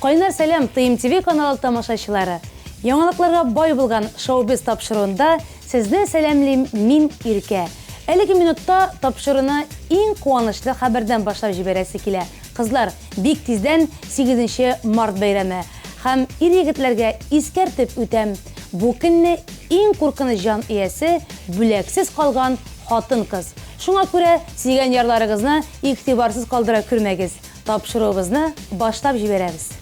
Кайнар сәлам, ТМТВ каналы тамашачылары! Яңалыкларга бай булган Шоу-биз тапшыруында сезне сәламлим мин, Иркә. Әлеге минутта тапшыруны иң куанычлы хәбәрдән башлап җибәрәсе килә. Кызлар, бик тиздән 8 март бәйрәме. Һәм ир-егетләргә искәртеп үтәм, бу көнне иң куркыныч җан иясе, бүләксез калган хатын-кыз. Шуңа күрә сөйгән ярларыгызны игътибарсыз калдыра күрмәгез. Тапшыруыбызны башлап җибәрәбез.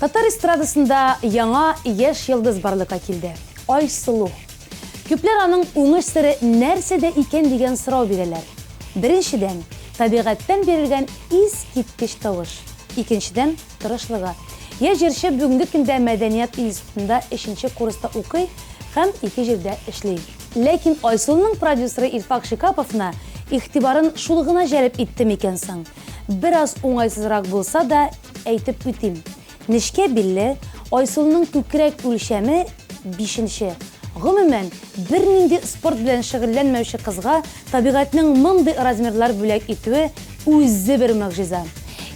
Татар эстрадасында яңа яшь йолдыз барлыкка килде. Айсылу. Күпләр аның уңыш сере нәрсәдә икән дигән сорау бирәләр. Беренчедән, табигатьтән бирелгән искиткеч тавыш. Икенчедән, тырышлыгы. Яшь җырчы бүгенге көндә мәдәният институтында өченче курста укый һәм ике җирдә эшли. Ләкин Айсылуның продюсеры Илфак Шикаповны игътибарын шул гына җәлеп итте микән соң? Бераз уңайсызрак булса да, әйтеп үтим. Нечкә билле Айсылуның күкрәк үлчәме, бишенче. Гомумән, бернинди спорт белән шөгыльләнмәүче кызга табигатьнең мондый размерлар бүләк итүе үзе бер могҗиза.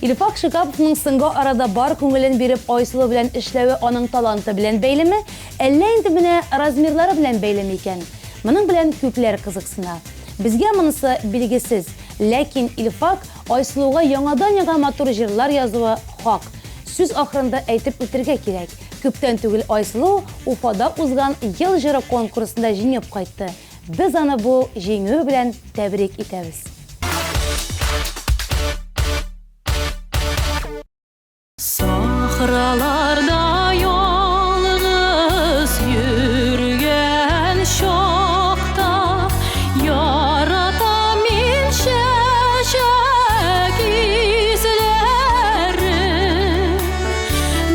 Илфак Шигаповның соңгы арада бар күңелен биреп Айсылу белән эшләве аның таланты белән бәйлеме, әллә инде менә размерлары белән бәйлеме икән? Моның белән күпләр кызыксына. Безгә монысы билгесез, ләкин Илфак Айсылуга яңадан-яңа матур җырлар язуы хак. Сүз ахырында әйтеп үтергә кирәк, күптән түгел Айсылу Уфада узган Ел җыры конкурсында җиңеп кайтты. Без аны бу җиңүе белән тәбрик итәбез. Сахраларда ялгыз йөргән чакта Яратам мин чәчәк исләрен.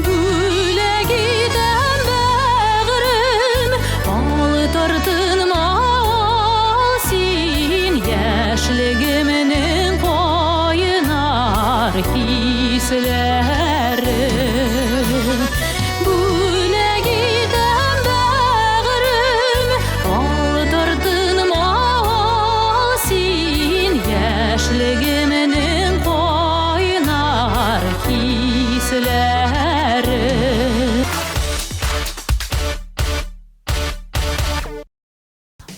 Бүләк итәм бәгърем, ал тартынма, ал син яшьлегемнең кайнар хисләрен. Бүләк итәм бәгърем, ал тартынма, ал син яшьлегемнең кайнар хисләрен.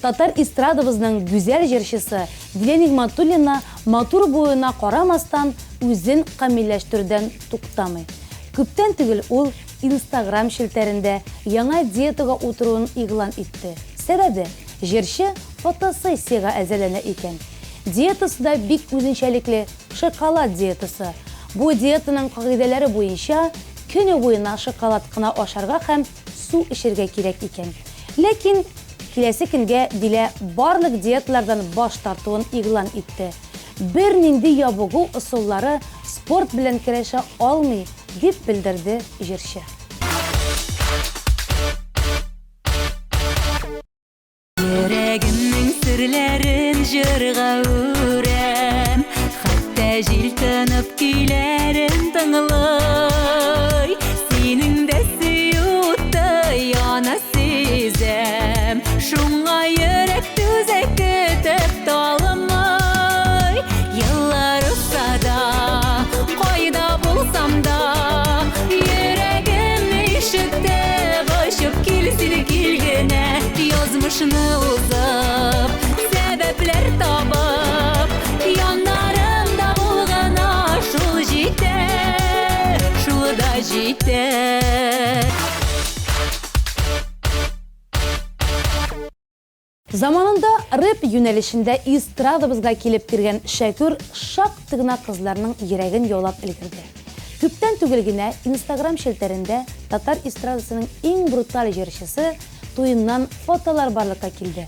Татар эстрадабызның гүзәл җырчысы Дилә Нигъмәтуллина матур буена карамастан, үзен камилләштерүдән туктамый. Күптән түгел ул Инстаграм челтәрендә яңа диетага утыруын игълан итте. Сәбәбе, җырчы фотосессиягә әзерләнә икән. Диетасы да бик үзенчәлекле, шоколад диетасы. Бу диетаның кагыйдәләре буенча, көне буена шоколад кына ашарга һәм су эчәргә кирәк икән. Ләкин киләсе көнгә Дилә барлык диеталардан баш тартуын игълан итте. Бернинди ябыгу ысуллары спорт белән көрәшә алмый, дип белдерде җырчы. Йөрәгемнең серләрен җырга үрәм, Хәтта җил тынып көйләрен тыңлый. Синең дә сөю уты яна сизәм, Шуңа йөрәк түзә көтеп талмый. Еллар узса да, кайда булсам да, Йөрәгемне ишетеп, очып кил син, кил генә. Язмышны узып, сәбәпләр табып, Яннарымда бул гына, шул җитә, шул да җитә. Заманында рэп юнәлешендә эстрадабызга килеп кергән Шәкүр шактый гына кызларның йөрәген яулап өлгерде. Күптән түгел генә Инстаграм челтәрендә татар эстрадасының иң бруталь җырчысы туеннан фотолар барлыкка килде.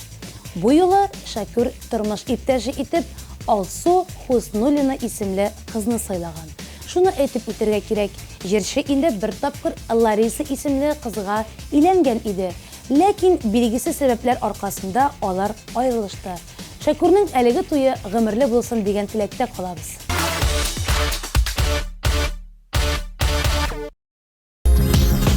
Бу юлы Шәкүр тормыш иптәше итеп Алсу Хуснуллина исемле кызны сайлаган. Шуны әйтеп үтәргә кирәк, җырчы инде бер тапкыр Лариса исемле кызга өйләнгән иде. Ләкин билгесез сәбәпләр аркасында алар аерылышты. Шәкүрнең әлеге туе гомерле булсын дигән теләктә калабыз.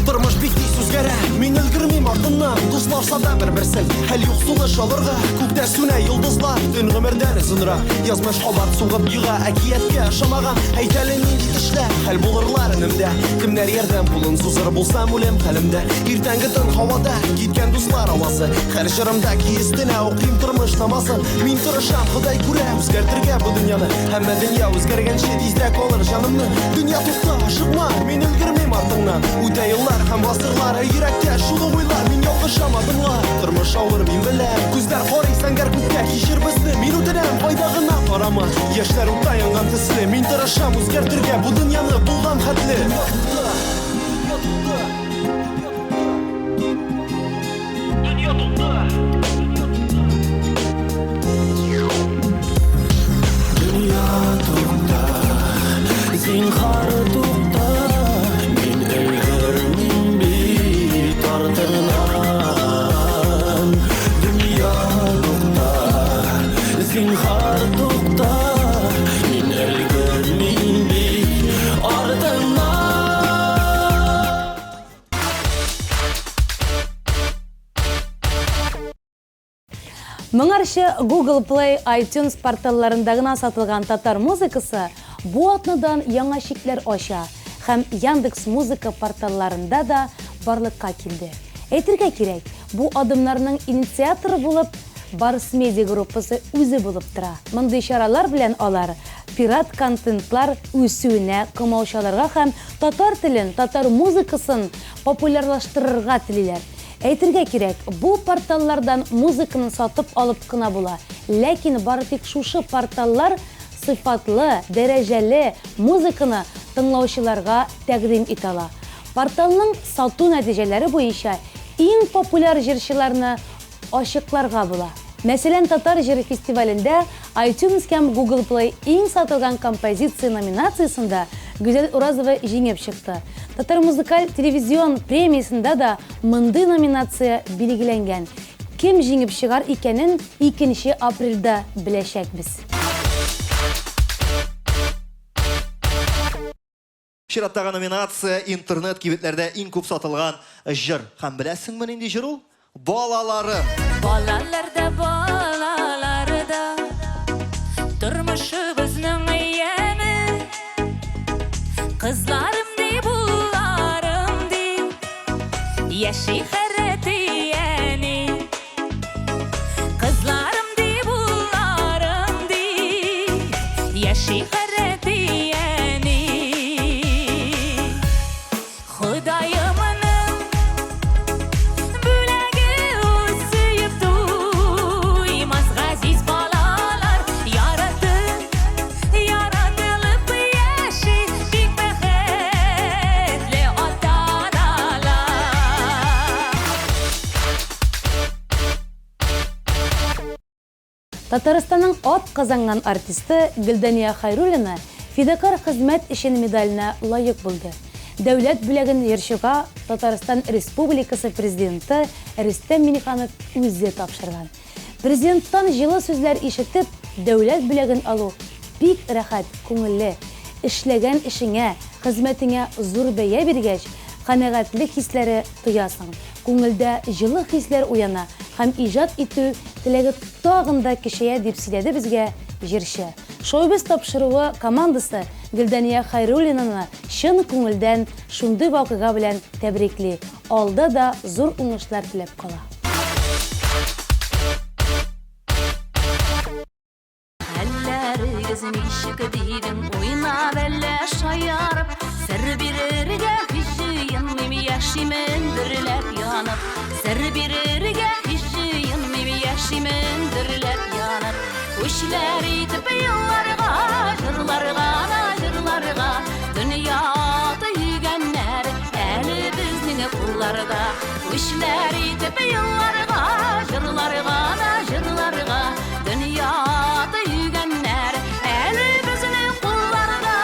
Тормыш бик тиз үзгәрә, мин өлгермим артыннан. Дуслар Ташласа да бер-берсен, хәл юк сулыш алырга. Күктә сүнә йолдызлар, төн гомердән озынрак. Язмыш кабат сугып ега, әкияткә ошамаган. Әйт әле нинди төшләр, хәл булырлар өнемдә. Кемнәр ярдәм кулын сузыр булсам үлем хәлемдә. Иртәнге тын һавада киткән дуслар авазы. Һәр җырымда ки өстенә укыйм тормыш намазын. Мин тырышам, Ходай күрә, үзгәртергә бу дөньяны. Әмма дөнья үзгәргәнче тизрәк алыр җанымны. Дөнья тукта, ашыкма, мин өлгермим артыңнан. Үтә еллар һәм гасырлар, йөрәктә шул ук уйлар, мин ялгышам адымлар. Тормыш авыр, мин беләм. Күзләр карый зәңгәр күккә, кичер безне, мин үтенәм, кайда гына карама. Яшьләр утта янган төсле, мин тырышам үзгәртергә бу дөньяны булган хәтле. Дөнья тукта, дөнья тукта, дөнья тукта. Дөнья тукта, зинһар тукта, мин өлгермим бит артыңнан. Дөнья тукта, зинһар тукта, мин өлгермим бит артыңнан. Моңарчы Google Play, iTunes порталларында гына сатылган татар музыкасы бу атнадан яңа чикләр ача һәм Яндекс Музыка порталларында да барлыкка килде. Әйтергә кирәк, бу адымнарның инициаторы булып Барс Медиа группасы үзе булып тора. Мондый чаралар белән алар пират контентлар үсүенә комаучаларга һәм татар телен, татар музыкасын популярлаштырырга телиләр. Әйтергә кирәк, бу порталлардан музыканы сатып алып кына була. Ләкин бары тик шушы порталлар сыйфатлы, дәрәҗәле музыканы тыңлаучыларга тәкъдим итә ала. Порталның сату нәтиҗәләре буенча иң популяр җырчыларны ачыкларга була. Мәсәлән, Татар җыры фестивалендә iTunes һәм Google Play иң сатылган композиция номинациясендә Гүзәл Уразова җиңеп чыкты. Татар музыкаль телевизион премиясендә дә мондый номинация билгеләнгән. Кем җиңеп чыгар икәнен икенче апрельдә беләчәкбез. Чираттагы номинация интернет кибетләрдә иң күп сатылган җыр. Һәм беләсеңме нинди җыр ул? Балаларым. Балалар да, балалар да, тормышыбызның яме. Кызларым ди, улларым ди, яши һәр әти-әни. Кызларым ди, улларым ди, яши һәр әти-әни. Ходаемның бүләге ул сөеп туймас газиз балалар яратып, яратылып яши бик бәхетле ата-аналар. Татарстанның ат казанган артисты Гөлдания Хәйруллина Фидакарь хезмәт өчен медаленә лаек булды. Дәүләт бүләген җырчыга Татарстан Республикасы Президенты Рөстәм Миңнеханов үзе тапшырган. Президенттан җылы сүзләр ишетеп, дәүләт бүләген алу бик рәхәт, күңелле. Эшләгән эшеңә, хезмәтеңә зур бәя биргәч, канәгатьлек хисләре тоясың. Күңелдә җылы хисләр уяна һәм иҗат итү теләге тагын да көчәя, дип сөйләде безгә җырчы. Шоу-биз тапшыруы командасы Гөлдания Хәйруллинаны чын күңелдән шундый вакыйга белән тәбрикли, алда да зур уңышлар теләп кала. Хәлләрегез ничек дидем, уйнап әллә шаярып, сер бирергә һич җыенмыйм, яшимен дөрләп янып. Сер бирергә һич җыенмыйм, яшимен дөрләп янып. Үчләр итеп елларга, җырларга да җырларга, дөнья төйгәннәр әле безнең кулларда. Үчләр итеп елларга, җырларга да җырларга, дөнья төйгәннәр әле безнең кулларда.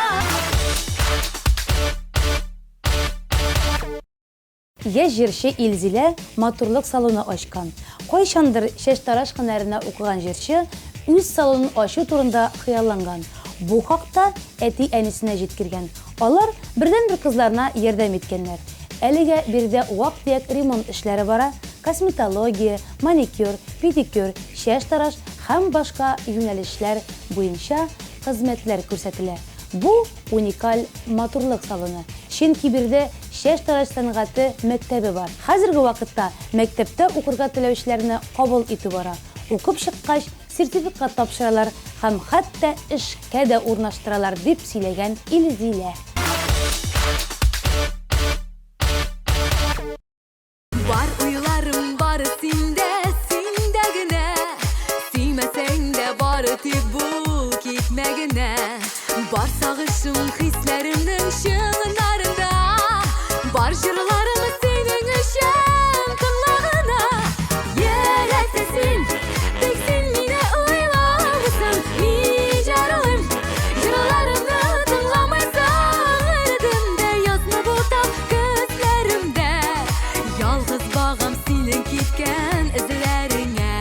Яшь җырчы Илзилә матурлык салоны ачкан. Кайчандыр чәчтараш һөнәренә укыган җырчы үз салонын ачу турында хыялланган. Бу хакта әти-әнисенә җиткергән. Алар бердәнбер кызларына ярдәм иткәннәр. Әлегә биредә вак-төяк ремонт эшләре бара. косметология, маникюр, педикюр, чәч тараш һәм башка юнәлешләр буенча хезмәтләр күрсәтелә. Бу, уникаль матурлык салоны, чөнки биредә чәч тараш сәнгате мәктәбе бар. Хәзерге вакытта мәктәптә укырга теләүчеләрне кабул итү бара. Укып чыккач, сертификат тапшыралар һәм хәтта эшкә дә урнаштыралар, дип сөйләгән Илзилә. Бар уйларым бары синдә, синдә генә. Сөймәсәң дә бары тик бул, китмә генә. Бар сагышым хисләремнең чыңнарында. Бар җырларым синең өчен, тыңла гына. Йөрәктә син, тик син мине уйламыйсың. Мин җырлыйм, җырларымны тыңламыйсың. Эредем дә язны бутап күзләремдә. Ялгыз багам синең киткән эзләреңә.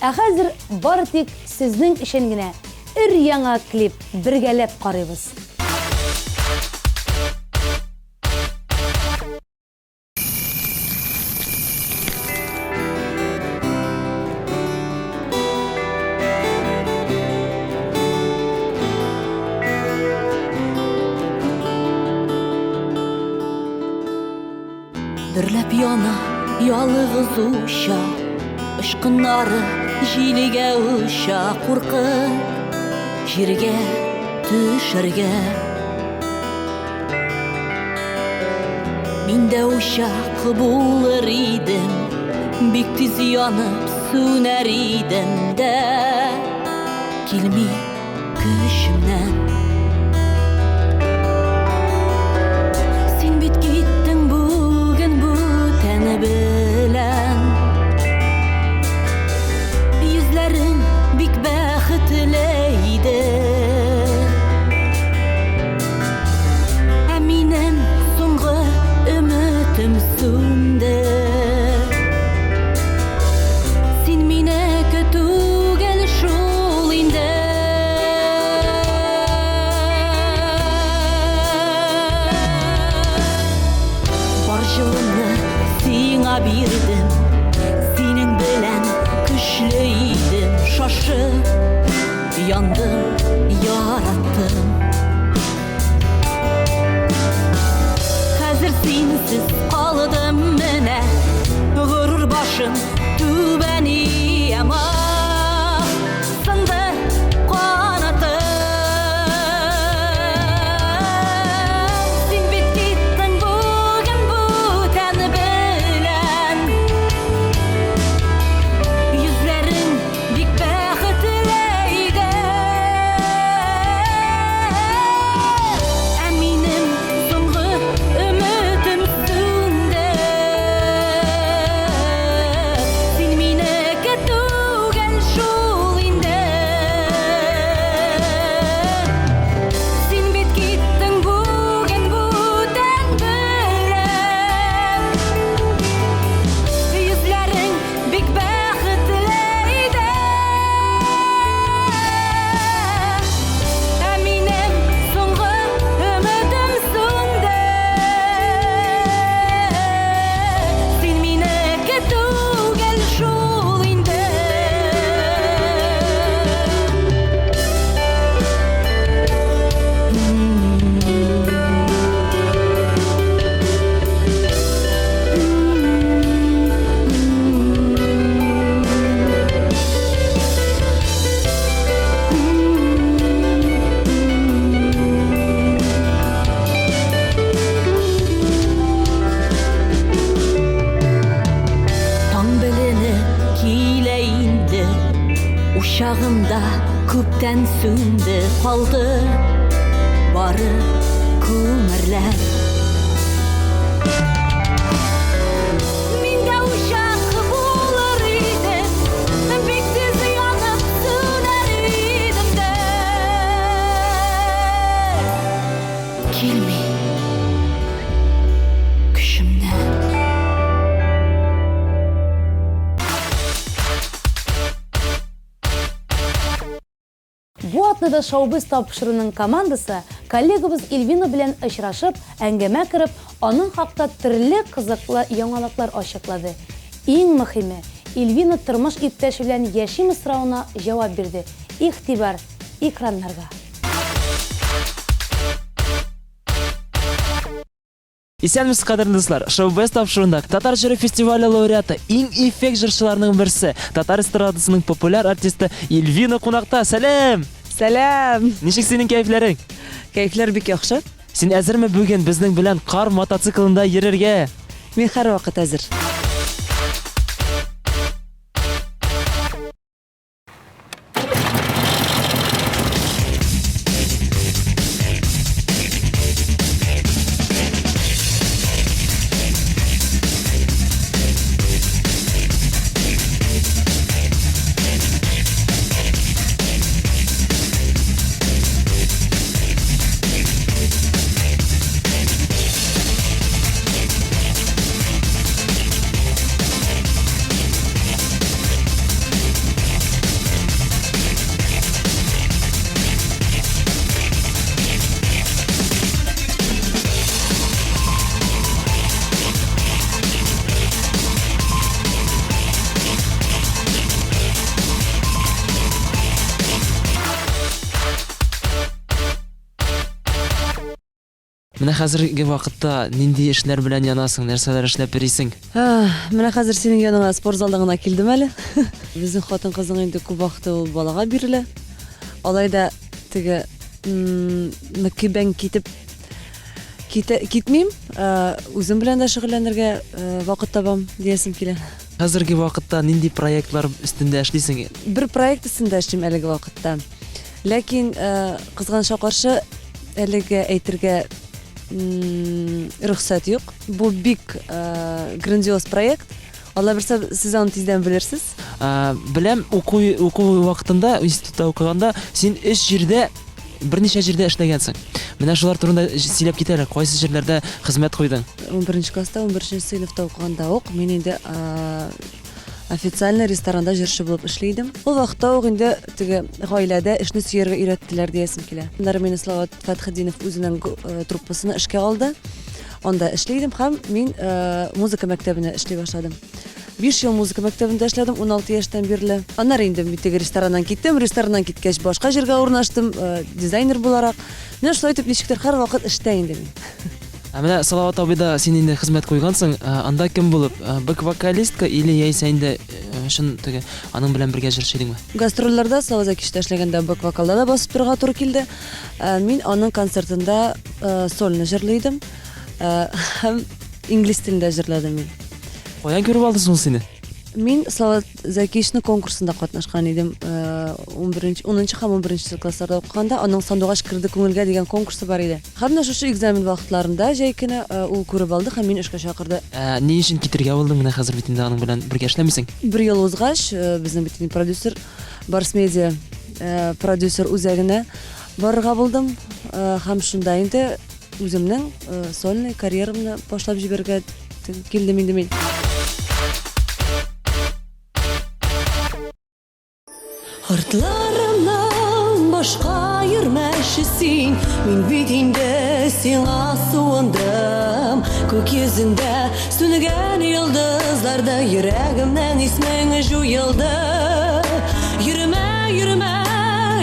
Ә хәзер бары тик сезнең өчен генә өр-яңа клип бергәләп карыйбыз. Дөрләп яна ялгыз учак, Очкыннары җилгә оча, Куркып җиргә төшәргә. Мин дә учак булыр идем, Бик тиз янып сүнәр идем дә, Килми көчемнән. Син бит киттең бүген бүтән белән. Йөзләрең бик бәхетле иде. Ә минем соңгы өметем сүнде. Син минеке түгел шул инде. Бар җылымны сиңа бирдем, Синең белән көчле идем, Шашып яндым, яраттым. Хәзер синсез калдым менә, Горур башым түбән иям, ах, Сынды канатым. Син бит киттең бүген бүтән белән. Йөзләрең бик бәхетле иде. Ә минем соңгы өметем сүнде. Син минеке түгел шул инде. Син бит киттең бүген бүтән белән. Йөзләрең бик бәхетле иде. Ә минем соңгы өметем сүнде. Син минеке түгел шул инде. Таң беленеп килә инде, Учагым да күптән сүнде, Калды бары күмерләр. Мин дә учак булыр идем, Бик тиз янып сүнәр идем дә. Килми көчемнән. Бу атнада Шоу-биз тапшыруының командасы коллегабыз Ильвина белән очрашып, әңгәмә кереп, аның хакта төрле кызыклы яңалыклар ачыклады. Иң мөхиме, Ильвина тормыш иптәше белән яшиме соравына җавап бирде. Игътибар, экраннарга! Исәнмесез, кадерле дуслар! Шоу-без тапшыруында Татар җыры фестивале лауреаты, иң эффект җырчыларның берсе, татар эстрадасының популяр артисты Ильвина кунакта. Сәлам! Сәлам! Ничек синең кәефләрең? Кәефләр бик яхшы. Син әзерме бүген безнең белән кар мотоциклында йөрергә? Мин һәрвакыт әзер. Менә хәзерге вакытта нинди эшләр белән янасың, нәрсәләр эшләп йөрисең? Менә хәзер синең яныңа спорт залдан гына килдем әле. Безнең хатын-кызның инде күп вакыты ул балага бирелә. Алай да теге мөкиббән китеп китә, китмим. Үзем белән дә шөгыльләнергә вакыт табам диясем килә. Хәзерге вакытта нинди проектлар өстендә эшлисең? Бер проект өстендә эшлим әлеге вакытта. Ләкин, кызганычка каршы, әлегә әйтергә рөхсәт юк. Бу бик грандиоз проект. Алла бирсә, сез аны тиздән белерсез. Беләм, уку уку вакытында, институтта укыганда, син өч җирдә, берничә җирдә эшләгәнсең. Менә шулар турында сөйләп кит әле, кайсы җирләрдә хезмәт куйдың? 11 класста, 11 сыйныфта укыганда ук мин инде Официально ресторанда җырчы булып эшли идем. Ул вакытта ук инде теге гаиләдә эшне сөяргә өйрәттеләр диясем килә. Аннары мине Салават Фәтхетдинов үзенең э, труппасына эшкә алды. Анда эшли идем һәм мин э, музыка мәктәбенә эшли башладым. 5 ел музыка мәктәбендә эшләдем, 16 яшьтән бирле. Аннары инде мин теге рестораннан киттем. Рестораннан киткәч башка җиргә урнаштым, э, дизайнер буларак. Менә шулай итеп ничектер һәрвакыт эштә инде мин. Ә менә Салават абыйда син инде хезмәт куйгансың, анда кем булып? Бэк-вокалистка или яисә инде чын теге аның белән бергә җырчы идеңме? Гастрольләрдә Слава Закичта эшләгәндә бэк-вокалда да басып торырга туры килде. Мин аның концертында сольно җырлый идем. Һәм инглиз телендә җырладым мин. Каян күреп алды соң сине? Мин Салават Зәкиевичның конкурсында катнашкан идем. 11 10 һәм 11 классларда укыганда аның Сандугач керде күңелгә дигән конкурсы бар иде. Һәм менә шушы экзамен вакытларында җәй көне ул күреп алды һәм мине эшкә чакырды. Ә ни өчен китергә булдың? Менә хәзер бит инде аның белән бергә эшләмисең. Бер ел узгач, безнең бит инде продюсер Барс Медиа продюсер үзәгенә барырга булдым. Һәм шунда инде үземнең сольный карьерамны башлап җибәрергә килдем инде мин. Артларымнан башка йөрмәче син, Мин бит инде сиңа суындым. Күк йөзендә сүнгән йолдызларда Йөрәгемнән исмең җуелды. Йөрмә, йөрмә,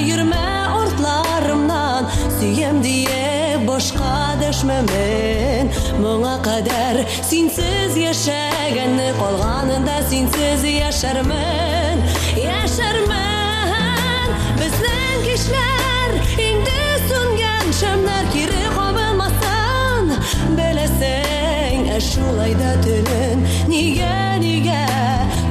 йөрмә артларымнан, Сөям диеп башка дәшмәмен. Моңа кадәр Синсез яшәгәнне калганында синсез яшәрмен, яшәрмен. Безнең кичләр инде сүнгән шәмнәр кире кабынмасын, беләсең, ә шулай да төнен нигә, нигә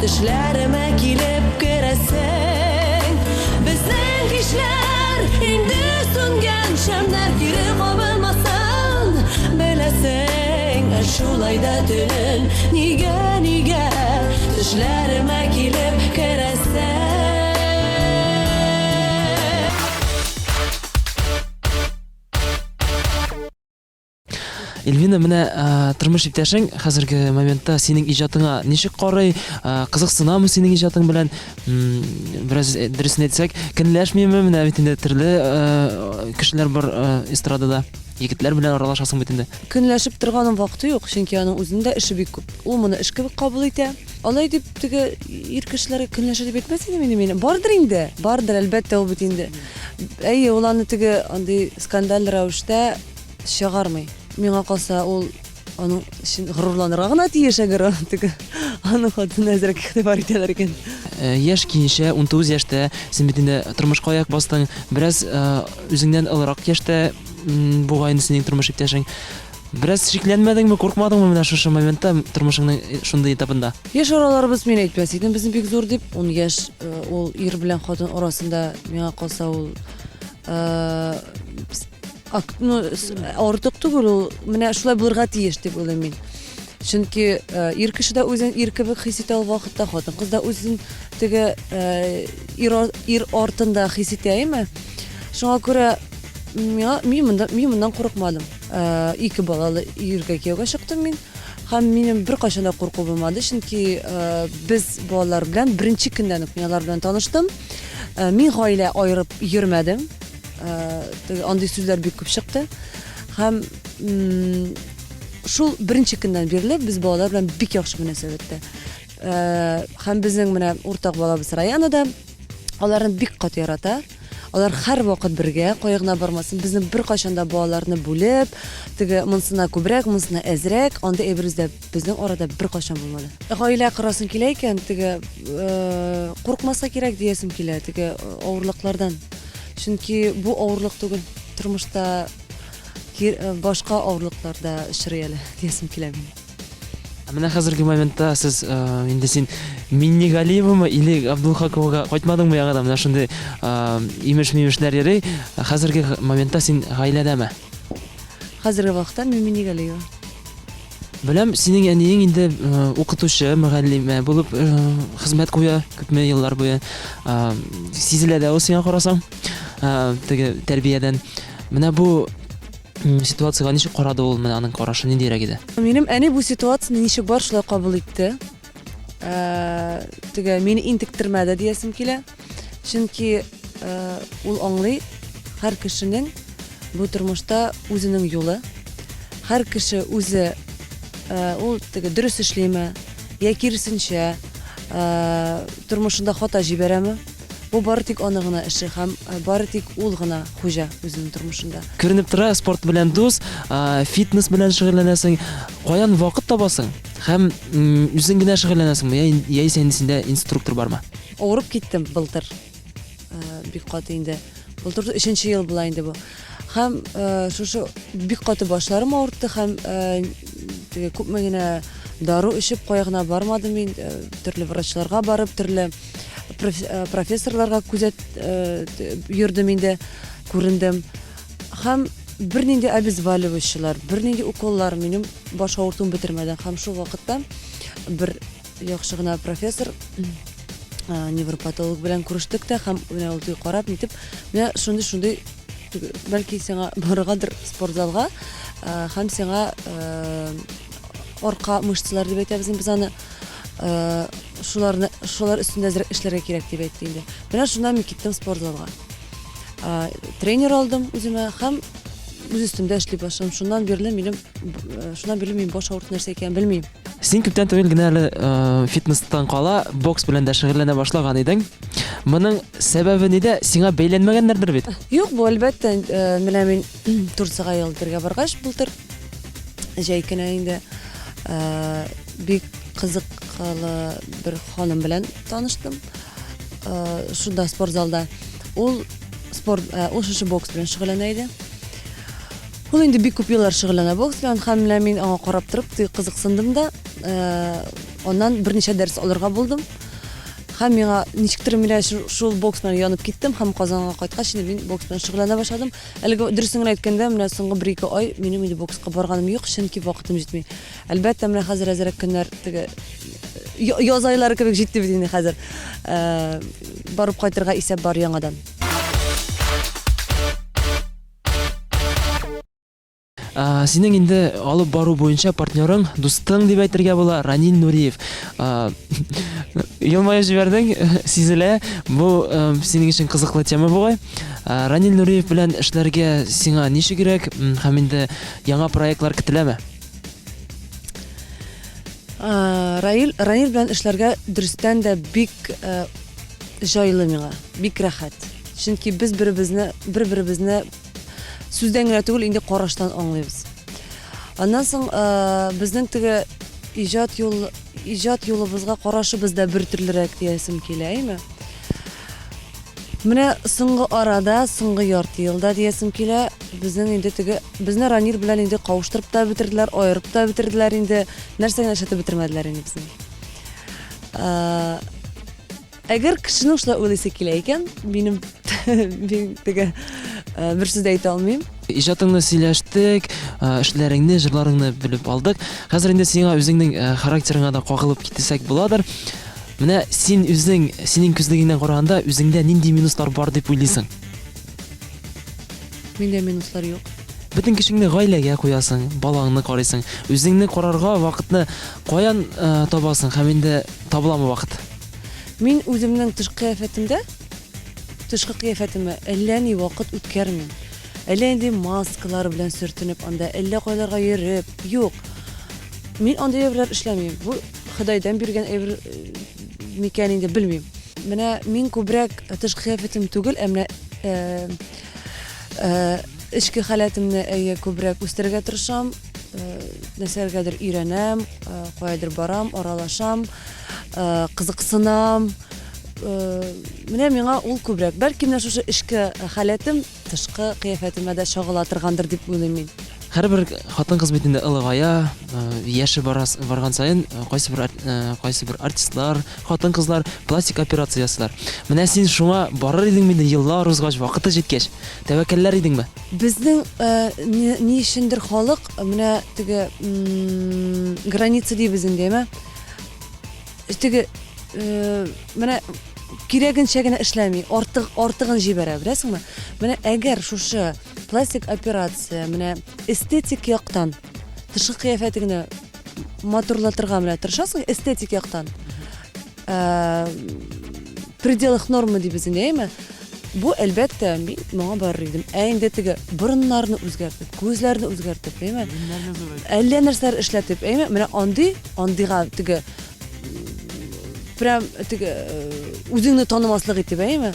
төшләремә килеп керәсең? Безнең кичләр инде сүнгән шәмнәр кире кабынмасын, беләсең. Ә шулай да төнен нигә, нигә төшләремә килеп керәсең? Эльвина, менә тормыш иптәшең хәзерге моментта синең иҗатыңа ничек карый? Кызыксынамы синең иҗатың белән? Бераз дөресен әйтсәк, көнләшмиме? Менә бит инде төрле кешеләр бар эстрадада. Егетләр белән аралашасың бит инде. Көнләшеп торганың вакыты юк, чөнки аның үзенең дә эше бик күп. Ул моны эш кебек кабул итә. Алай дип теге ир кешеләргә көнләшә дип әйтмәс идем инде мин. Бардыр инде, бардыр, әлбәттә, ул бит инде. Әйе, ул аны теге андый скандаль рәвештә чыгармый. Миңа калса, ул аның өчен горурланырга гына тиеш, әгәр аны теге аның хатынына әзрәк игътибар итәләр икән. Э, яшь киенчә, 19 яшьтә, син бит инде тормышка аяк бастың. Бераз э, үзеңнән олырак яшьтә бугай инде синең тормыш иптәшең. Бераз шикләнмәдеңме, куркмадыңмы менә шушы моментта тормышыңның э, шундый этабында? Яшь араларыбыз мин әйтмәс идем, безнең бик зур дип. 10 яшь ул ир белән хатын арасында миңа калса ул ну, артык түгел ул менә шулай булырга тиеш дип уйлыйм мин чөнки э, ир кеше дә үзен ир кебек хис итә ул вакытта хатын кыз да үзен теге э, ир, ир артында хис итә әйме шуңа күрә миңа мин монда мин моннан курыкмадым э, ике балалы иргә кияүгә чыктым мин һәм минем беркайчан да курку булмады чөнки без балалар белән беренче көннән үк мин алар белән таныштым мин гаилә аерып йөрмәдем Андый сүзләр бик күп чыкты. Һәм шул беренче көннән бирле без балалар белән бик яхшы мөнәсәбәттә. Һәм безнең менә уртак балабыз Раяна да аларны бик каты ярата. Алар һәрвакыт бергә, кая гына бармасын, безне беркайчан да балаларны бүлеп, теге монсына күбрәк, монсына әзрәк, андый әйбер бездә безнең арада беркайчан булмады. Гаилә корасың килә икән, теге куркмаска кирәк диясем килә, теге авырлыклардан. Чөнки бу авырлык түгел, тормышта э, башка авырлыклар да очрый әле, диясем килә минем. Ә менә хәзерге моментта сез э, инде син Миннегалиевамы или Абдулхаковага кайтмадыңмы яңадан? Менә шундый э, имеш-мимешләр йөри. Хәзерге моментта син гаиләдәме? Хәзерге вакытта мин Миннегалиева. Беләм, синең әниең инде э, укытучы, мөгаллимә булып э, хезмәт куя күпме еллар буе. Э, сизелә дә ул сиңа карасаң, теге тәрбиядән. Менә бу ситуациягә ничек карады ул, менә аның карашы ниндирәк иде? Минем әни бу ситуацияне ничек бар шулай кабул итте. Теге мине интектермәде диясем килә. Чөнки ул аңлый, һәр кешенең бу тормышта үзенең юлы. Һәр кеше үзе ул теге дөрес эшлиме, я киресенчә, тормышында хата җибәрәме? Бу бары тик аны гына эше һәм бары тик ул гына хуҗа үзенең тормышында. Күренеп тора, спорт белән дус, фитнес белән шөгыльләнәсең. Каян вакыт табасың? Һәм үзең генә шөгыльләнәсеңме, яисә инде синдә инструктор бармы? Авырып киттем былтыр. Э, бик каты инде. Былтыр өченче ел була инде бу. Һәм э, шушы бик каты башларым авыртты һәм э, теге күпме генә дару эчеп кая гына бармадым мин, төрле врачларга барып, төрле профессорларга күзәт йөрдем инде, күрендем. Һәм бернинди обезболивающийлар, бернинди уколлар минем баш авыртуын бетермәде. Һәм шул вакытта бер Яхшы гына профессор, невропатолог белән күрештек тә һәм менә ул теге карап нитеп, менә шундый шундый бәлки сиңа барыргадыр спортзалга һәм сиңа арка мышцалар дип әйтәбез инде без аны шуларны шулар өстендә әзрәк эшләргә кирәк дип әйтте инде. Менә шуннан мин киттем спортзалга. Тренер алдым үземә һәм үз өстемдә эшли башладым. Шуннан бирле минем шуннан бирле мин баш авырту нәрсә икәнен белмим. Син күптән түгел генә әле э, фитнестан кала бокс белән дә шөгыльләнә башлаган идең. Моның сәбәбе нидә? Сиңа бәйләнмәгәннәрдер бит? Юк, бу әлбәттә, э, менә мин Турцияга ял итәргә баргач былтыр җәй көне инде э, бик кызыклы бер ханым белән таныштым. Э, шунда спортзалда. Ул спорт, э, ул шушы бокс белән шөгыльләнә иде. Ул инде бик күп еллар шөгыльләнә бокс белән һәм менә мин аңа карап торып тик кызыксындым да, э, аннан берничә дәрес алырга булдым. Һәм миңа ничектер менә шул бокс белән янып киттем һәм Казанга кайткач инде мин бокс белән шөгыльләнә башладым. Әлеге дөресен генә әйткәндә, менә соңгы бер-ике ай минем инде бокска барганым юк, чөнки вакытым җитми. Әлбәттә, менә хәзер әзрәк көннәр теге яз айлары кебек җитте бит инде хәзер. Э, барып кайтырга исәп бар яңадан. Синең инде алып бару буенча партнерың, дустың дип әйтергә була, Ранил Нуриев. Елмаеп җибәрдең, сизелә. Бу синең өчен кызыклы тема бугай. Ранил Нуриев белән эшләргә сиңа ничегрәк һәм инде яңа проектлар көтеләме? Раил, Ранил белән эшләргә дөрестән дә бик җайлы миңа, бик рәхәт. Чөнки без беребезне, бер-беребезне сүздән генә түгел, инде караштан аңлыйбыз. Аннан соң безнең теге иҗат юл, иҗат юлыбызга карашыбыз да бер төрлерәк диясем килә, әйме? Менә соңгы арада, соңгы ярты елда диясем килә, безнең инде теге, безне Ранир белән инде кавыштырып та бетерделәр, аерып та бетерделәр инде, нәрсә генә эшләтеп бетермәделәр инде безне. Әгәр кешенең шулай уйлыйсы килә икән, минем мин теге бер сүз дә әйтә алмыйм. Иҗатыңны сөйләштек, эшләреңне, җырларыңны белеп алдык. Хәзер инде сиңа үзеңнең характерыңа да кагылып китсәк буладыр. Менә син үзең, синең күзлегеңнән караганда, үзеңдә нинди минуслар бар дип уйлыйсың? Миндә минуслар юк. Бөтен көчеңне гаиләгә куясың, балаңны карыйсың. Үзеңне карарга вакытны каян табасың һәм инде табыламы вакыт? Мин үземнең тышкы кыяфәтемдә, тышкы кыяфәтемә әллә ни вакыт үткәрмим. Әллә нинди маскалар белән сөртенеп анда, әллә кайларга йөреп, юк. Мин андый әйберләр эшләмим. Бу Ходайдан биргән әйбер микән инде, белмим. Менә мин күбрәк тышкы кыяфәтем түгел, ә менә эчке халәтемне әйе күбрәк үстерергә тырышам. Нәрсәләргәдер өйрәнәм, каядыр барам, аралашам, кызыксынам. Менә миңа ул күбрәк. Бәлки менә шушы эчке халәтем Тышкы кыяфәтемә дә чагыла торгандыр дип уйлыйм мин. Һәрбер хатын-кыз бит инде олыгая, яше барган саен кайсы бер кайсы бер артистлар, хатын-кызлар пластик операция ясыйлар. Менә син шуңа барыр идеңме инде еллар узгач, вакыты җиткәч? Тәвәккәлләр идеңме? Безнең ни өчендер халык менә теге граница дибез инде, әйме? Теге менә кирәгенчә генә эшләми, артык артыгын җибәрә, беләсеңме? Менә әгәр шушы пластик операция, менә эстетик яктан тышкы кыяфәтеңне матурлатырга менә тырышасың эстетик яктан. Э, пределах нормы дибез инде, әйме? Бу, әлбәттә, мин моңа барыр идем. Ә инде теге борыннарны үзгәртеп, күзләрне үзгәртеп, әйме? Әллә нәрсәләр эшләтеп, әйме? Менә андый, андыйга теге прям теге үзеңне танымаслык итеп, әйеме?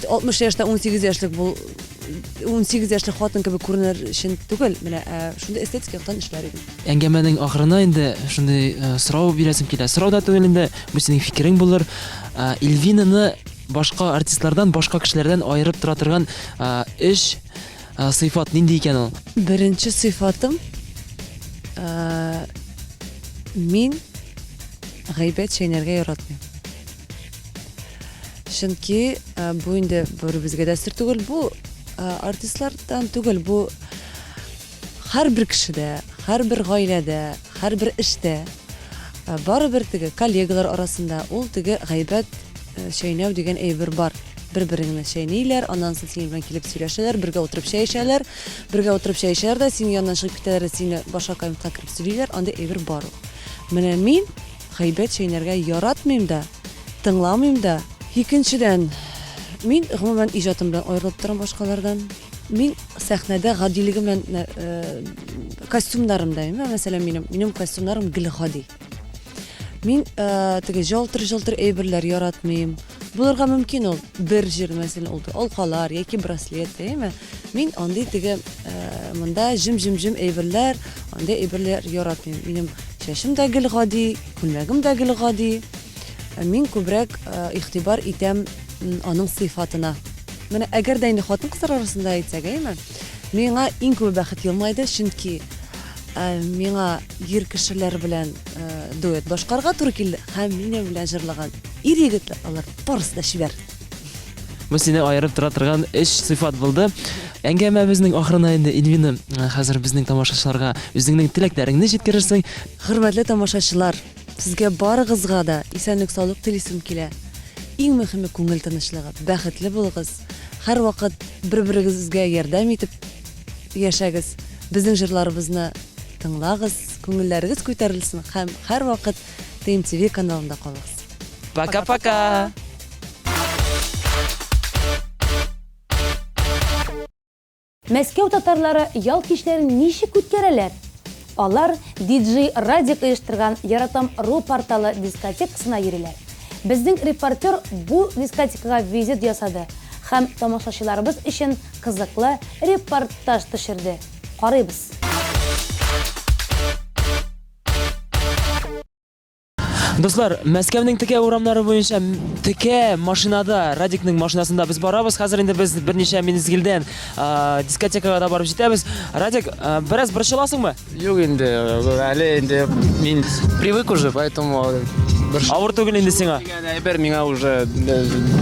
60 яшьтә 18 яшьлек бул 18 яшьлек хатын кебек күренер өчен түгел, менә ә шундый эстетик яктан эшләр идем. Әңгәмәнең ахырына инде шундый сорау бирәсем килә. Сорау да түгел инде, бу синең фикерең булыр. Эльвинаны башка артистлардан, башка кешеләрдән аерып тора торган өч сыйфат нинди икән ул? Беренче сыйфатым, мин гайбәт чәйнәргә яратмыйм. Чөнки бу инде беребезгә дә сер түгел, бу артистлардан түгел, бу һәрбер кешедә, һәрбер гаиләдә, һәрбер эштә барыбер теге коллегалар арасында ул теге гайбәт чәйнәү дигән әйбер бар. Бер-береңне чәйниләр, аннан соң синең белән килеп сөйләшәләр, бергә утырып чәй эчәләр, бергә утырып чәй эчәләр дә, синең яннан чыгып китәләр дә, сине башка кабинетка кереп сөйлиләр, андый әйбер бар ул. Менә мин гайбәт чәйнәргә яратмыйм да, тыңламыйм да. Икенчедән, мин гомумән иҗатым белән аерылып торам башкалардан. Мин сәхнәдә гадилегем белән э, костюмнарым да, мәсәлән, минем, минем костюмнарым гел гади. Мин э, теге җалтыр-җалтыр әйберләр яратмыйм. Булырга мөмкин ул бер җир, мәсәлән, ул алкалар яки браслет, әйеме? Мин андый теге э, монда җем-җем-җем әйберләр, андый әйберләр яратмыйм. Минем чәчем дә гел гади, күлмәгем дә гел гади. Э, мин күбрәк э, игътибар итәм аның сыйфатына. Менә әгәр дә инде хатын-кызлар арасында әйтсәк, әйеме? Миңа иң күбе бәхет елмайды, чөнки миңа ир кешеләр белән дуэт башкарырга туры килде һәм минем белән җырлаган ир-егетләр, алар барысы да чибәр. Бу сине аерып тора торган өч сыйфат булды. Әңгәмәбезнең ахырына инде, Эльвина, хәзер безнең тамашачыларга үзеңнең теләкләреңне җиткерерсең. Хөрмәтле тамашачылар, сезгә барыгызга да исәнлек-саулык телисем килә. Иң мөһиме күңел тынычлыгы, бәхетле булыгыз, һәрвакыт бер-берегезгә ярдәм итеп яшәгез. Безнең җырларыбызны тыңлагыз, күңелләрегез күтәрелсен һәм һәрвакыт ТМТV каналында калыгыз. Пока-пока! Мәскәү татарлары ял кичләрен ничек үткәрәләр? Алар DJ Радик оештырган Яратам ру порталы дискотекасына йөриләр. Безнең репортер бу дискотекага визит ясады һәм тамашачыларыбыз өчен кызыклы репортаж төшерде. Карыйбыз. Дуслар, Мәскәүнең текә урамнары буенча текә машинада, Радикның машинасында без барабыз. Хәзер инде без берничә мизгелдән дискотекага да барып җитәбез. Радик, бераз борчыласыңмы? Юк инде, әле инде мин привык уже, поэтому бер Авыр түгел инде сиңа. Дигән әйбер миңа уже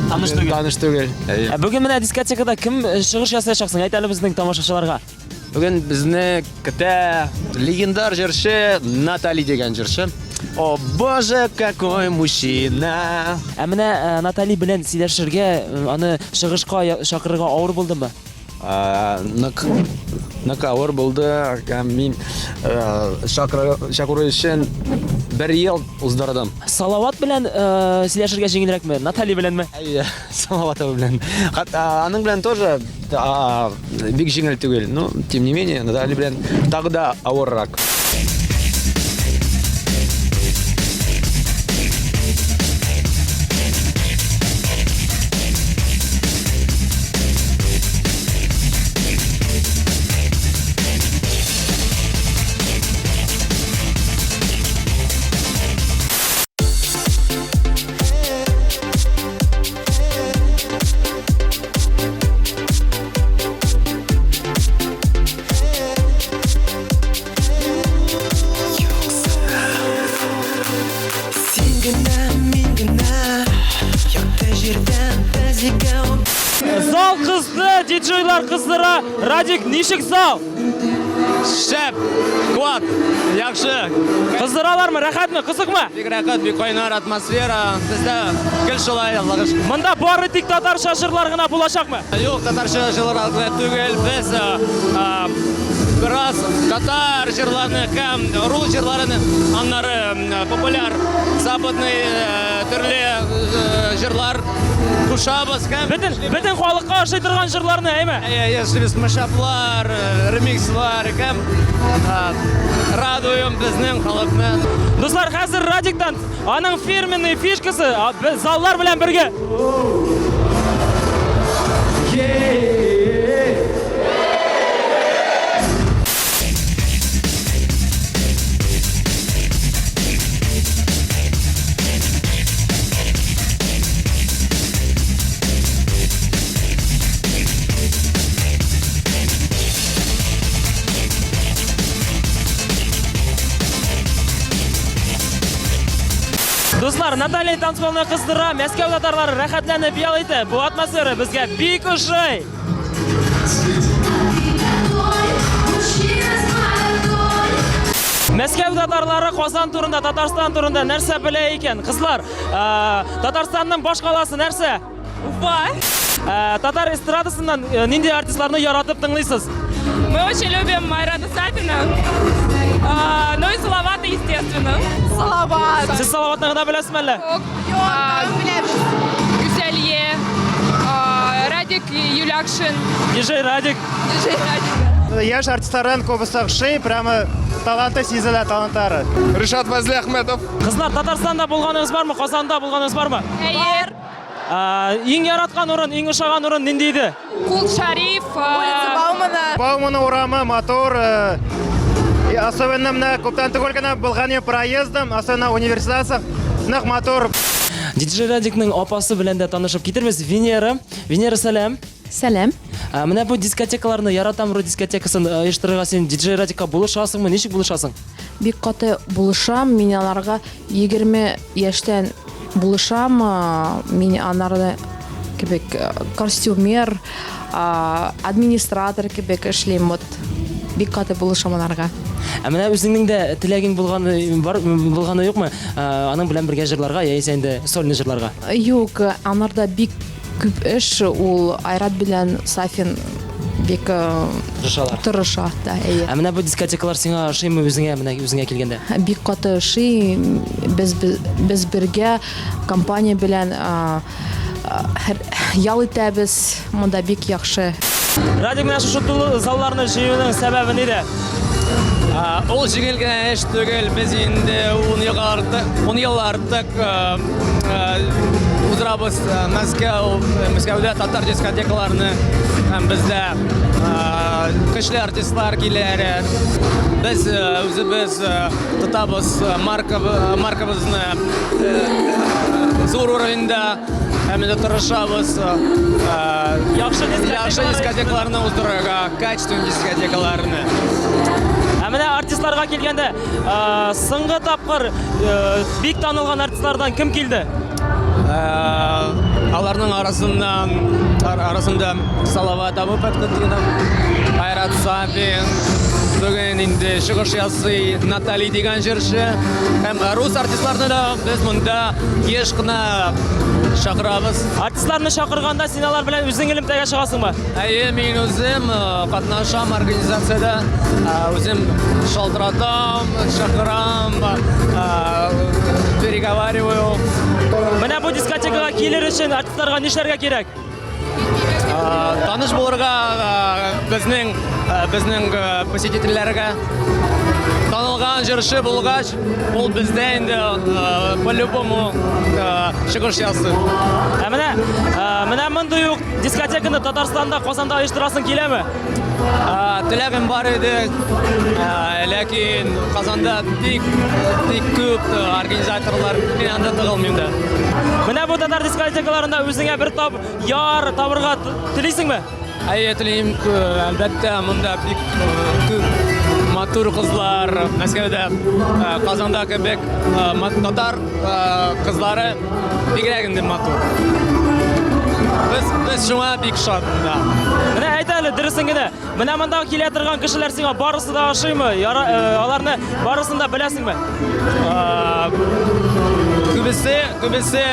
таныш түгел. Таныш түгел. Ә бүген менә дискотекада кем чыгыш ясаячаксың? Әйт әле безнең тамашачыларга. Бүген безне көтә легендар җырчы Натали дигән җырчы. О боже, какой мужчина! Ә менә э, Натали белән сөйләшергә, э, аны чыгышка чакырырга авыр булдымы? Нык, нык авыр булды. Һәм мин э, чакыру өчен бер ел уздырдым. Салават белән сөйләшергә җиңелрәкме, Натали беләнме? Әйе, Салават белән. Аның белән тоже Бик җиңел түгел, но тем не менее, Наталья белән тагы да авыррак. Син генә, мин генә, якты җирдә без икәү. Зал кызды, диджейлар кыздыра. Радик, ничек зал? Шәп, куат, яхшы. Кыздыралармы, рәхәтме, кызыкмы? Бик рәхәт, бик кайнар атмосфера. Бездә гел шулай, Аллага шөкер. Монда бары тик татарча җырлар гына булачакмы? Юк, татарча җырлар гына түгел. Без бераз татар җырларны һәм рус җырларын, аннары популяр западный төрле җырлар кушабыз һәм бөтен бөтен халыкка ошый торган җырларны, әйме? Әйе, эшлибез мэшаплар, ремикслар һәм радуем безнең халыкны. Дуслар, хәзер Радиктан аның фирменный фишкасы, без заллар белән бергә. Дуслар, Наталья танцполны кыздыра, Мәскәү татарлары рәхәтләнеп ял итә. Бу атмосфера безгә бик ошый. Мәскәү татарлары Казан турында, Татарстан турында нәрсә белә икән? Кызлар, Татарстанның баш каласы нәрсә? Уфа. Ә, татар эстрадасыннан э, нинди артистларны яратып тыңлыйсыз? Мы очень любим Айрата Сафина. А, ну и Салавата, естественно. Салават. Сез Салаватны гына беләсезме әллә? Юк, беләбез. Гүзәлия, Радик Юлякшин. Диджей Радик. Диджей Радик. Яшь артистлардан күбесе охшый, прямо таланты сизелә, талантлары. Ришат Фазлиәхмәтов. Кызлар, Татарстанда булганыгыз бармы? Казанда булганыгыз бармы? Әйе. Иң яраткан урын, иң ошаган урын нинди иде? Кул Шариф. Улица Баумана. Баумана урамы матур. Особенно менә күптән түгел генә булган проездом, особенно университетсың, нык матур. Диджей Радикның апасы белән дә танышып китербез. Венера. Венера, сәлам. Сәлам. Менә бу дискотекаларны Яратам ру дискотекасын оештырырга син диджей Радикка булышасыңмы? Ничек булышасың? Бик каты булышам. Мин аларга 20 яшьтән булышам. Мин анарны кебек костюмер, администратор кебек эшлим. Вот бик каты булышам аларга. Ә менә үзеңнең дә теләгең булганы бар, булганы юкмы? Аның белән бергә җырларга яисә инде сольный җырларга? Юк, анарда бик күп эш. Ул Айрат белән Сафин бик Тырышалар. Тырыша, да, әйе. Ә менә бу дискотекалар сиңа ошыймы үзеңә, менә үзеңә килгәндә? Бик каты ошый. Без без бергә компания белән ял итәбез. Монда бик яхшы. Радик, менә шушы тулы залларны җыюның сәбәбе нидә? Ул җиңел генә эш түгел. Без инде 10 елга артык, 10 ел артык уздырабыз Мәскәү, Мәскәүдә татар дискотекаларны. Һәм бездә көчле артистлар килә. Без үзебез тотабыз марка, маркабызны зур уровеньда. Һәм инде тырышабыз яхшы яхшы дискотекаларны уздырырга, качественный дискотекаларны. Ә менә артистларга килгәндә, соңгы тапкыр бик танылган артистлардан кем килде? Аларның арасыннан арасында Салават Абу-Фәтхетдинов, Айрат Сафин, бүген инде чыгыш ясый Натали дигән җырчы. Һәм рус артистларны да без монда еш кына чакырабыз. Артистларны чакырганда син алар белән үзең элемтәгә чыгасыңмы? Әйе, мин үзем катнашам организациядә. Үзем шалтыратам, чакырам, переговариваю. Менә бу дискотекага килер өчен артистларга нишләргә кирәк? Таныш булырга безнең безнең посетительләргә танылган җырчы булгач, ул бездә инде по-любому чыгыш ясый. Ә менә менә мондый ук дискотеканы Татарстанда, Казанда оештырасың киләме? Теләгем бар иде, ләкин Казанда бик бик күп организаторлар, мин анда тыгылмыйм да. Менә бу татар дискотекаларында үзеңә бер тап яр табырга телисеңме? Әйе, телим, әлбәттә, монда бик күп матур кызлар, Мәскәүдә, Казанда кебек татар кызлары бигрәк инде матур. Без, без шуңа бик шат монда. Менә әйт әле, дөресен генә. Менә монда килә торган кешеләр сиңа барысы да ошыймы? Яра, аларны барысын да беләсеңме? Күбесе, күбесе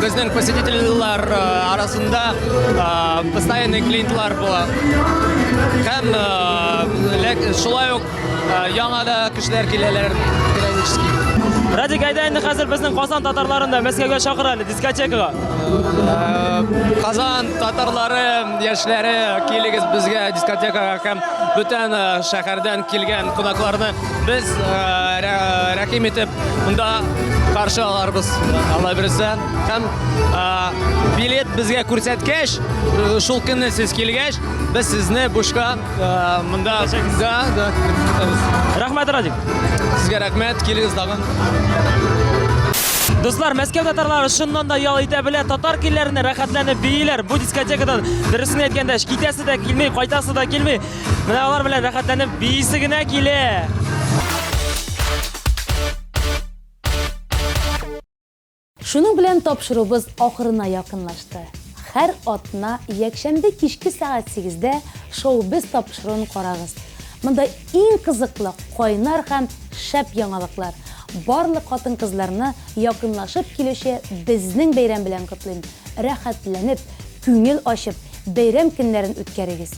безнең посетительләр арасында постоянный клиентлар була. Һәм шулай ук Яңа да кешеләр киләләр периодически. Радик, әйдә инде хәзер безнең Казан татарларын да Мәскәүгә чакыр әле, дискотекага. Казан татарлары, яшьләре, килегез безгә дискотекага һәм бүтән шәһәрдән килгән кунакларны без рәхим итеп монда каршы аларбыз, Алла бирсә. Һәм билет безгә күрсәткәч, шул көнне сез килгәч, без сезне бушка Монда, да, да. Рәхмәт, Радик. Сезгә рәхмәт, килегез тагын. Дуслар, Мәскәү татарлары чыннан да ял итә белә, татар көйләренә рәхәтләнеп бииләр. Бу дискотекадан дөресен әйткәндә, китәсе дә килми, кайтасы да килми. Менә алар белән рәхәтләнеп биисе генә килә. Шуның белән тапшыруыбыз ахырына якынлашты. Һәр атна якшәмбе кичке сәгать сигездә Шоу Без тапшыруын карагыз. Монда иң кызыклы, кайнар һәм шәп яңалыклар. Барлык хатын-кызларны якынлашып килүче безнең бәйрәм белән котлыйм. Рәхәтләнеп, күңел ачып, бәйрәм көннәрен үткәрегез.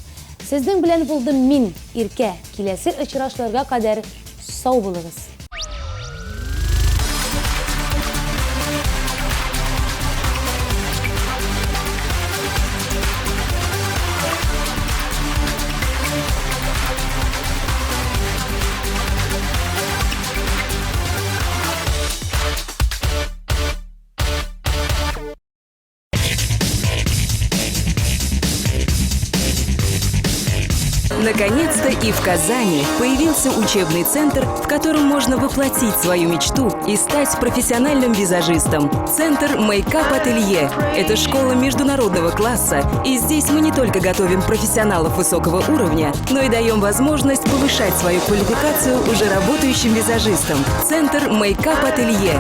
Сезнең белән булдым мин, Иркә. Киләсе очрашуларга кадәр сау булыгыз! Наконец-то и в Казани появился учебный центр, в котором можно воплотить свою мечту и стать профессиональным визажистом. Центр Мейкап Ателье – это школа международного класса, и здесь мы не только готовим профессионалов высокого уровня, но и даем возможность повышать свою квалификацию уже работающим визажистам. Центр Мейкап Ателье.